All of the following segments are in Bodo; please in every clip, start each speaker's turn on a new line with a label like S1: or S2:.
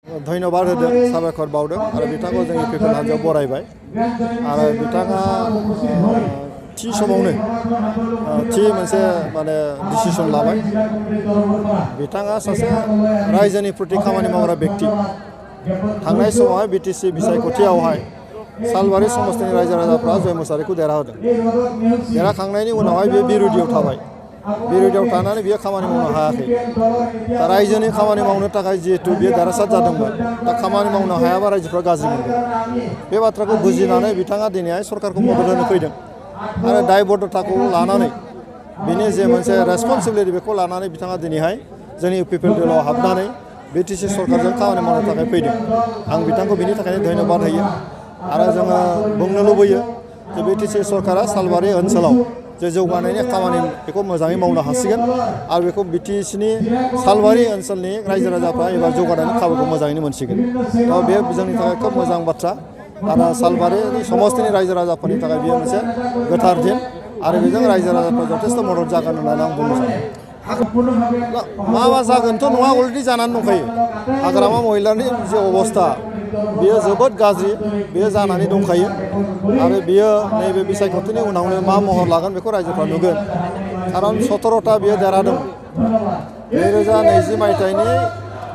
S1: धन्यबाद होदों साबायखर बावदों आरो बिथांखौ जोंनि पिपल हान्जायाव बरायबाय आरो बिथाङा थि समावनो थि मोनसे माने डिसिसन लाबाय बिथाङा सासे रायजोनि प्रति खामानि मावग्रा व्यक्ति थांनाय समावहाय बिटिसि बिसायख'थियावहाय सालबारि समस्तिनि रायजो राजाफ्रा जय मुसाहारिखौ देरहाहोदों देरहाखांनायनि उनावहाय बे बिरोधियाव थाबाय बिरोधियाव थानानै बियो खामानि मावनो हायाखै दा रायजोनि खामानि मावनो थाखाय जिहेतु बियो देरहासार जादोंमोन दा खामानि मावनो हायाबा रायजोफ्रा गाज्रि मोनगोन बे बाथ्राखौ बुजिनानै बिथाङा दिनैहाय सरकारखौ मदद होनो फैदों आरो दायबद्धताखौ लानानै बिनि जे मोनसे रेसपन्सिबिलिटि बेखौ लानानै बिथाङा दिनैहाय जोंनि पिपल हाबनानै बिटिसि सरकारजों खामानि मावनो थाखाय फैदों आं बिथांखौ बिनि थाखायनो धन्यबाद होयो आरो जोङो बुंनो लुबैयो जे बिटिसि सरकारा सालबारि ओनसोलाव जे जौगानायनि खामानि बेखौ मोजाङै मावनो हासिगोन आरो बेखौ बिटिसिनि सालबारि ओनसोलनि रायजो राजाफ्रा एबा जौगानायनि खाबुखौ मोजाङैनो मोनसिगोन दा बे जोंनि थाखाय खोब मोजां बाथ्रा आरो सालबारिनि समस्तिनि रायजो राजाफोरनि थाखाय बेयो मोनसे गोथार दिन आरो बेजों रायजो राजाफ्रा जथेस्थ' मदद जागोन होननानै आं बुंनो सानो मा जागोनथ' नङा अलरेडि जानानै दंखायो हाग्रामा महिलारनि जे अबस्था बेयो जोबोद गाज्रि बेयो जानानै दंखायो आरो बियो नैबे बिसायख'थिनि उनावनो मा महर लागोन बेखौ रायजोफ्रा नुगोन खारन 17ता बियो देरहादों 2020 मायथाइनि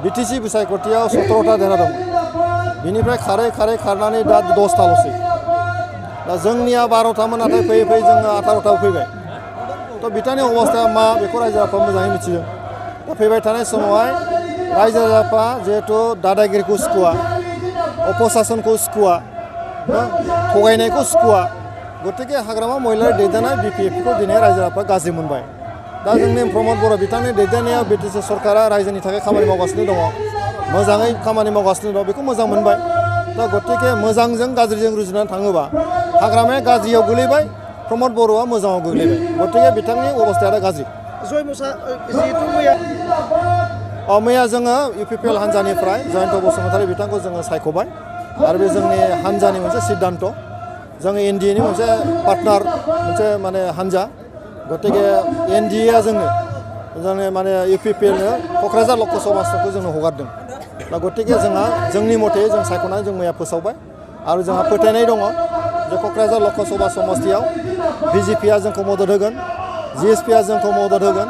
S1: बिटिसि बिसायख'थियाव 17ता देरहादों बिनिफ्राय खारै खारनानै दा 10ताल'सै दा जोंनिया 12तामोन नाथाय फैयै फैयै जोङो 18ताव फैबाय थ' बिथांनि अबस्थाया मा बेखौ रायजो राजाफ्रा मोजाङै मिथिदों दा फैबाय थानाय समावहाय रायजो राजाफ्रा जिहेथु दादागिरिखौ सुखुवा अपसासनखौ सुखुवा थगायनायखौ सुखुवा गतिके हाग्रामा महिलारि दैदेननाय बिपिएफखौ दिनै रायजो राजाफ्रा गाज्रि मोनबाय दा जोंनि प्रमद बर' बिथांनि दैदेननायाव बिटिसि सरकारा रायजोनि थाखाय खामानि मावगासिनो दङ मोजाङै खामानि मावगासिनो दं बेखौ मोजां मोनबाय दा गतिके मोजांजों गाज्रिजों रुजुनानै थाङोबा हाग्रामाया गाज्रियाव गोलैबाय प्रमद बर'आ मोजाङाव गोग्लैबाय गतिके बिथांनि अबस्थाया दा गाज्रि मैया जोङो इउपिपिएल हान्जानिफ्राय जयन्त बसुमतारी बिथांखौ जोङो सायख'बाय आरो बे जोंनि हान्जानि मोनसे सिद्धान्त जोङो एनडिएनि मोनसे पार्टनार मोनसे माने हान्जा गतिके एनडिएआ जोंनो माने इउपिपिएलनो क'क्राझार लक सभा आसनखौ जोंनो हगारदों दा गतिके जोंहा जोंनि मथे जों सायख'नानै जों मैया फोसावबाय आरो जोंहा फोथायनाय दङ जे क'क्राझार लक सभा समस्तियाव बिजेपिआ जोंखौ मदद होगोन जिएसपिआ जोंखौ मदद होगोन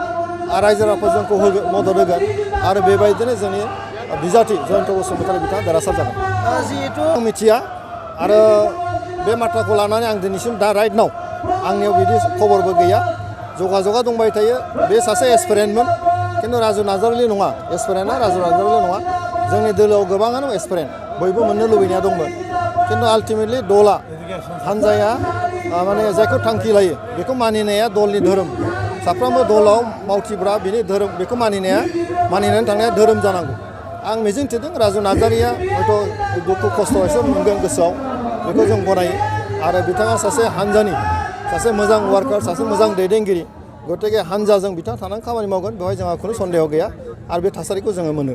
S1: आरो रायजो राजाफोर जोंखौ मदद होगोन आरो बेबायदिनो जोंनि बिजाथि जयन्त बसुमतारी बिथाङा देरहासार जागोन जिहेतु आं मिथिया आरो बे बाथ्राखौ लानानै आं दिनैसिम दा राइट नाव आंनियाव बिदि खबरबो गैया जगाजगा दंबाय थायो बे सासे एसपिरेन्टमोन खिन्थु राजु नार्जारिल नङा एसपिरेन्टआ राजु नार्जारिल नङा जोंनि दोलोआव गोबाङानो एसपिरेन्ट बयबो मोननो लुबैनाया दंमोन खिन्थु आल्टिमेटलि दला हान्जाया माने जायखौ थांखि लायो बेखौ मानिनाया दलनि धोरोम साफ्रोमबो दलाव मावथिफ्रा बिनि धोरोम बेखौ मानिनानै थांनाया धोरोम जानांगौ आं मिजिंथिदों राजु नार्जारिया हयथ' दुखु खस्थ' एसे मोनगोन गोसोआव बेखौ जों गनायो आरो बिथाङा सासे हान्जानि सासे मोजां वार्कार सासे मोजां दैदेनगिरि गतिके हान्जाजों बिथाङा थानानै खामानि मावगोन बेवहाय जोंहा खुनु सन्देह गैया आरो बे थासारिखौ जोङो मोनो